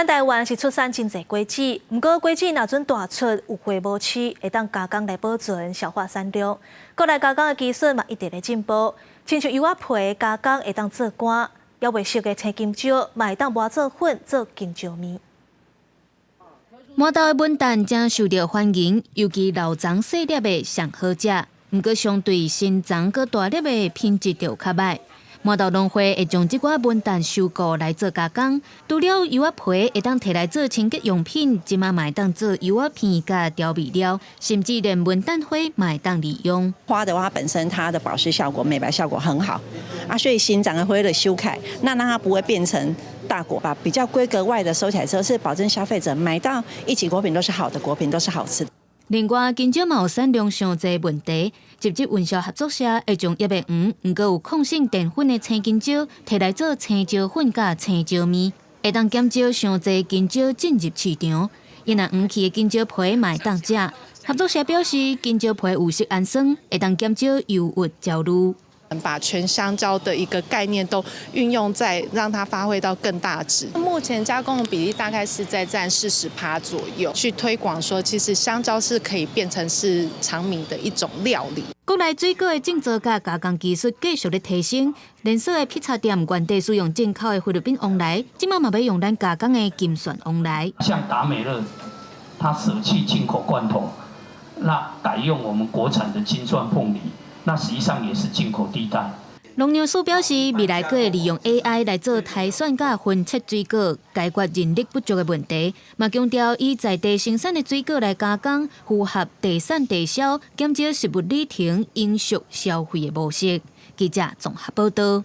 咱台灣是出產真濟果子，毋過果子若準大出有花無刺，會當加工來保存、消化產量。國內加工的技術嘛一直咧進步，親像柚仔皮加工會當做乾，猶未熟的青金蕉嘛會當磨做粉做金蕉麵。麻豆的文旦誠受著歡迎，尤其老欉細粒的上好食。毋過相對新欉閣大粒的品質就較䆀。麻豆農會會將這寡文旦收購來做加工，除了柚仔皮會當提來做清潔用品，這馬嘛會當做柚仔片佮調味料，甚至連文旦花嘛會當利用。花的話，本身它的保濕效果、美白效果很好啊，所以新長的花的修開，那讓它不會變成大果，把比較規格外的收起來之後，是保證消費者買到一級果品都是好的果品，都是好吃的。另外，金蕉嘛有產量傷濟問題，集集運銷合作社會將猶未黃，毋過有抗性澱粉的青金蕉，提來做青椒粉佮青椒麵，會當減少傷濟金蕉進入市場。伊若黃去的金蕉皮嘛會當食。合作社表示，金蕉皮有色胺酸，會當減少憂鬱焦慮。把全香蕉的一個概念都運用在讓它發揮到更大值。目前加工的比例大概是在佔40%左右，去推廣說其實香蕉是可以變成是長米的一種料理。國內水果的種植佮加工技術繼續咧提升，連鎖的披薩店原底使用進口的菲律賓黃梨，這馬嘛欲用咱加工的金鑽黃梨。像達美樂，它捨棄進口罐頭，那改用我們國產的金鑽鳳梨。那實際上也是進口替代。農糧署表示，未來閣會利用 AI 來做篩選佮分切水果，解決人力不足的問題。嘛強調以在地生產的水果來加工，符合地產地銷，減少食物里程、永續消費的模式。記者綜合報道。